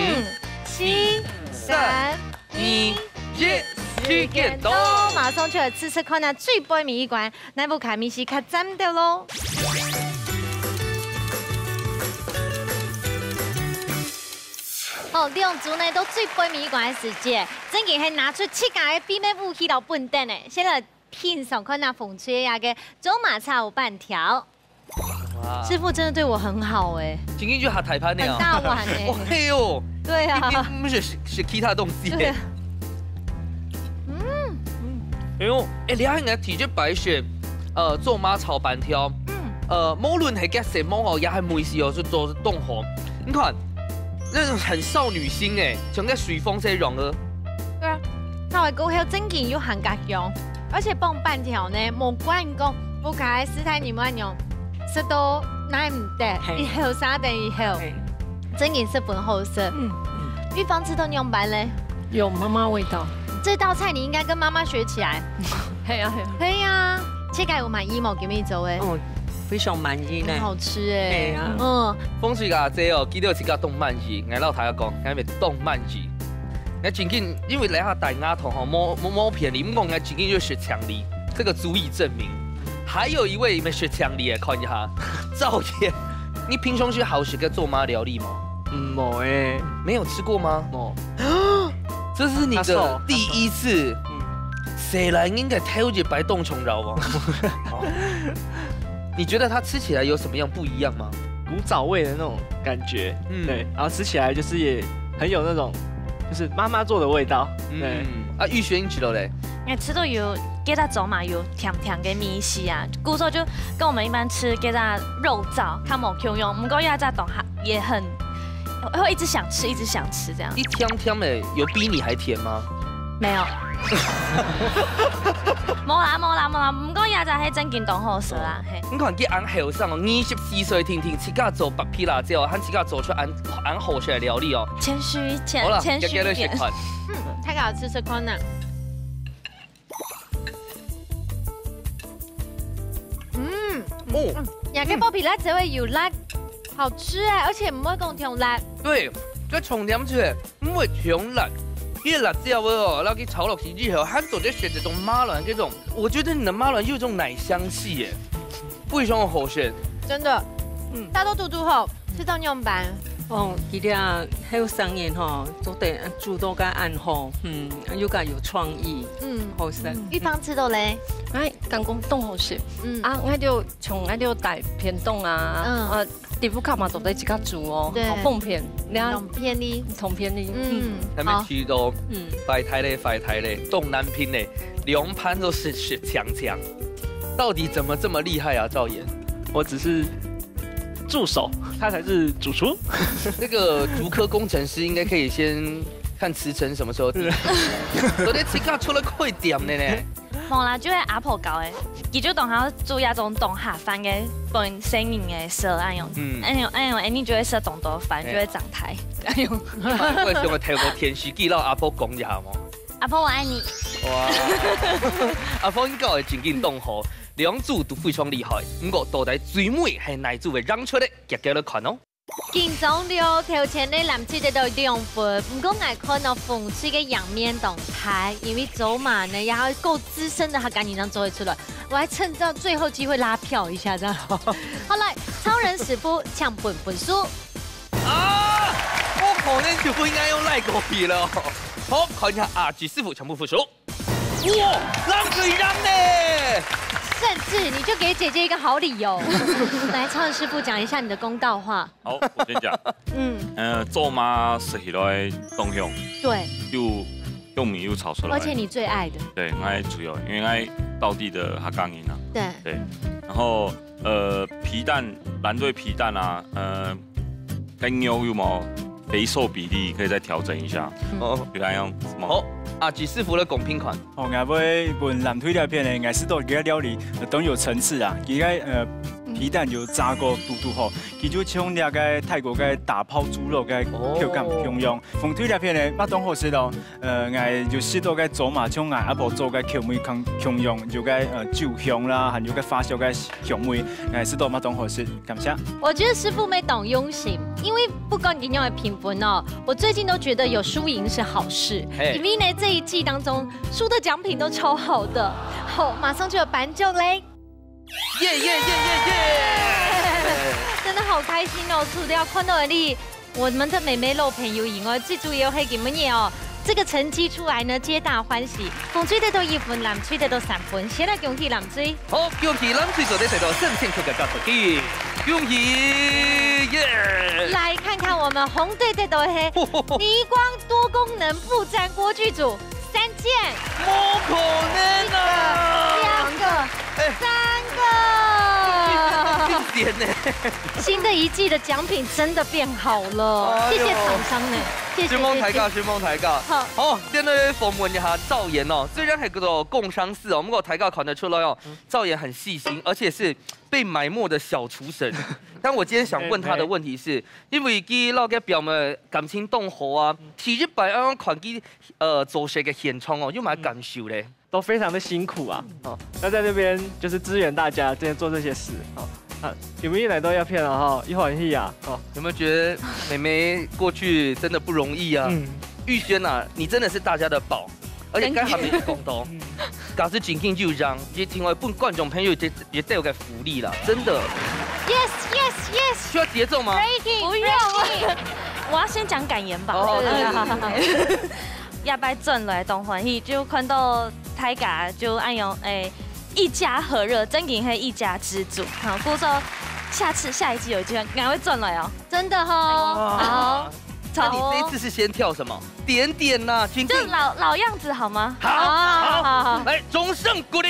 七、三、二、一，时间到，马上就来试试看啊，最背尾一关，哪部卡咪是较赞的咯？好，两组呢都最背尾一关的时间，正经还拿出自家的秘密武器到本等呢，先来品尝看那风吹呀个芝麻炒粄条。 哇。师傅真的对我很好哎。今天就下台盘了啊。很大碗哎。哦，嘿哦。对啊。一定不是，是其他东西。对啊。嗯。哎呦，哎，你看人家提这白雪，呃，芝麻炒粄条，嗯。呃，无论系个什么哦，也系美食哦，是做得动红。你看，那种很少女心哎，像个水风这种的。对啊，炒个过后正经又很加香。 而且放粄条呢，无怪人讲，屋下个四太人恁样，食到耐毋得，嘿。以后啥等以后，嘿。正经十分好食。嗯。玉芳吃到仰般嘞？有妈妈味道。这道菜你应该跟妈妈学起来。嘿啊，嘿啊。可以啊，自家有满意无？今日做个。哦，非常满意呢。很好吃哎。嘿啊。嗯。风水个阿姐哦，记得自家动漫字，我老头仔讲，我们动漫字。 那正经，因为来下大家头吼，无，无，无便宜，毋过人家正经有食青梨，这个足以证明。还有一位没食青梨的，看一下，赵岩，你平常时好食个做妈料理吗？嗯，无诶。没有吃过吗？无。这是你的第一次。嗯。谁来应该挑一摆冻虫饶哦。哦。你觉得它吃起来有什么样不一样吗？古早味的那种感觉，嗯。对，然后吃起来就是也很有那种，就是妈妈做的味道，对。嗯，啊，玉軒你食落咧？哎，吃到有，這隻做嘛有甜甜个味緒啊，故所就跟我們一般吃這隻肉燥，較無共樣，毋過這隻當下也很，會一直想吃，一直想吃這樣。一甜甜的，有比你還甜嗎？沒有。無啦，無啦，無啦，毋過這隻係正經當好食啦，嘿。你看佢恁後生哦，二十四歲定定，自家做白皮辣椒，還自家做出恁，恁好食个料理哦。謙虛，謙，好啦，謙虛一點。大家來食看。嗯，大家有試食看啊。嗯，哦。嗯，這個白皮辣椒个有辣，好吃哎，而且毋會講忒辣。對，這重點係毋會忒辣，這辣椒个哦，然後佢炒落去之後，還做得食這種馬卵這種，我覺得你的馬卵有一種奶香氣耶，非常的好食。真的，嗯。大家都堵堵好， 食到仰般？哦，佢這後生人吼，做得煮到个恁好，嗯，又个有創意，嗯，好食。嗯。玉芳食到咧？哎，感覺當好食。嗯。啊，𠊎就從𠊎就大便當啊，嗯。啊，豆腐乳嘛做得自家煮哦，對。好方便，你看，當便利。當便利，嗯。嗯。還沒提到，好。嗯。壞忒咧，壞忒咧，當難品咧，兩盤都係食淨淨，到底怎麼這麼厲害啊，趙岩？我只是 助手，他才是主廚。那個竹科工程師應該可以先看時程什麼時候定。昨天自家出來開店的呢。無啦，就係阿婆教个，佢就當下煮這種當下飯个分細人个食恁樣。嗯。恁樣，恁樣，你就會食當多飯，嘿。就會長大，恁樣。我想要透過電視機摎阿婆講一下無？阿婆，我愛你。哇，阿婆應該會真正當好。兩組都非常厲害，毋過到底最尾係哪組會贏出个？遽遽來看哦。緊張了，頭前个藍隊得到兩分，毋過𠊎看到紅隊个贏面當大，因為卓瑪呢，也係夠資深个客家人正做得出來。我還趁到最後機會拉票一下，這樣。好來，超人師傅請分分數。啊，我可能就不應該用賴狗皮了。好，看一下阿吉師傅全部分數。 哇，藍隊贏呢！甚至你就給姐姐一個好理由。來，超人師傅講一下你的公道話。好，我先講。嗯，呃，卓瑪食起來當香，對，又，又米又炒出來。而且你最愛的。對，𠊎最愛，因為𠊎道地的客家人啊。對。對，然後，呃，皮蛋，藍隊皮蛋啊，呃，該肉有無肥瘦比例可以再調整一下？嗯。哦。就該樣，什麼？好，阿吉師傅來公平看。 哦，𠊎會分藍隊這片呢，𠊎食到佢个料理，呃，當有層次啊。佢个，呃，嗯。皮蛋有炸過，堵堵好，佢就像那個泰國个打拋豬肉个口感哦。共樣。紅隊這片呢，乜當好食哦。呃，𠊎就食到个卓瑪，像𠊎阿婆做个口味共，共樣，有个，呃，酒香啦，還有个花椒个香味，𠊎食到乜當好食。 感謝。我覺得師傅們當用心，因為不管怎樣的評分哦，我最近都覺得有輸贏是好事，嘿。因為呢，這一季當中輸的獎品都超好的。好，馬上就有頒獎嘞！耶耶耶耶耶！真的好開心哦！除了看到你，我們的美眉老朋友以外，最主要還有你們也哦， 這個成績出來呢，皆大歡喜。紅隊得到一分，藍隊得到三分，先來恭喜藍隊。好，恭喜藍隊做得得到三千塊个加速器，恭喜，耶！來看看我們紅隊得到的係尼光多功能腹戰鍋具組，三件，無可能啊！兩個，哎，三個。真的很經典呢。新的一季的獎品真的變好了，哎呦。謝謝廠商呢。 謝謝，承蒙大家，謝謝。承蒙大家。好。好，今日訪問一下趙岩哦，雖然係叫做工商四哦，不過大家看得出來哦，嗯。趙岩很細心，而且是被埋沒的小廚神。但我今天想問他的問題是，哎，哎。因為佢摎佢表妹感情當好啊，嗯。第一擺恁樣看佢，呃，做事个現場哦，有麼个感受咧？嗯。 都非常的辛苦啊。哦，那在這邊就是支援大家，這邊做這些事。哦，啊，有沒有來到要片了哈？一會兒去啊，哦。有沒有覺得妹妹過去真的不容易啊？嗯。玉軒啊，你真的是大家的寶，而且剛才沒有講到，真的。嗯。假使今天就贏，也成為分觀眾朋友也，也帶有個福利啦，真的。Yes, yes, yes。需要節奏嗎？Breaking，不用。Breaking。我要先講感言吧。哦，對，對，對，對。 這擺轉來當歡喜，就看到大家就恁樣，欸，一家和樂，真經係一家之煮。好，故所下次，下一季有機會，𠊎會轉來哦。真的吼。哇。好。那你這一次是先跳什麼？點點啦，請進。就老，老樣子好嗎？好，好，好，好，好。來，掌聲鼓勵。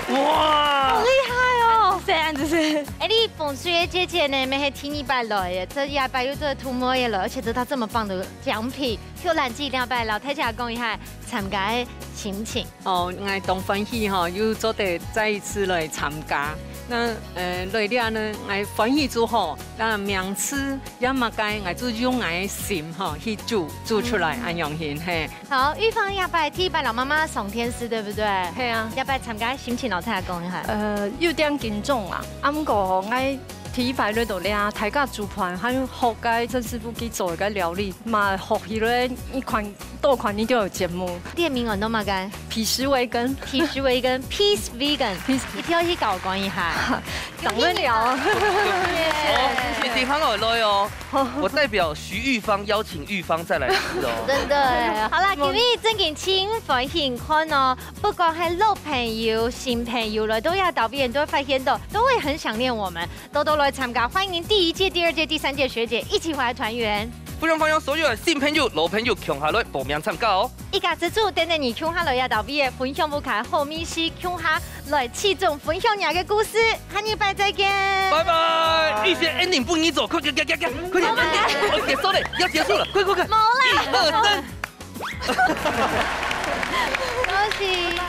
哇。好厲害哦。這樣子是。欸，你紅隊个姐姐呢，乜係第二擺來个，這下擺又做得同妹仔來，而且得到這麼棒的 獎品，就來這兩擺摎大家講一下參加个心情。哦，𠊎當歡喜吼，又做得再一次來參加。那，呃，來這呢，𠊎歡喜就好。那名次也麼个，𠊎就用𠊎个心吼去煮，煮出來，嗯。恁樣形，嘿。好，玉芳這擺第一擺摎媽媽上電視，對不對？係啊。這擺參加心情摎大家講一下。呃，有點緊張啊，啊，毋過吼，𠊎第一擺來到這，大家煮飯，還有學該鄭師傅佢做个料理，嘛學起來一款 多款你就有節目。店名安到麼个？皮食維根。皮食維根，Peace Vegan。Peace。一定要去搞關一下。等不了。耶。哦，謝謝，好好來哦。我代表徐玉芳邀請玉芳再來一次哦。真的耶。好啦，今日真經盡歡喜看哦，不管係老朋友、新朋友來到這搭位，都會發現到，都會很想念我們。 多多來參加，歡迎第一屆、第二屆、第三屆學姐一起回來團圓。非常歡迎所有个新朋友、老朋友共下來報名參加哦。一家之煮等等你共下來這搭位，分享屋下好味緒，共下來試煮分享若个故事。下禮拜再見。拜拜。預先ending分你做，快，快，快，快，快，快點，快點，哦，結束了，要結束了，快，快，快。無啦。一二三。恭喜。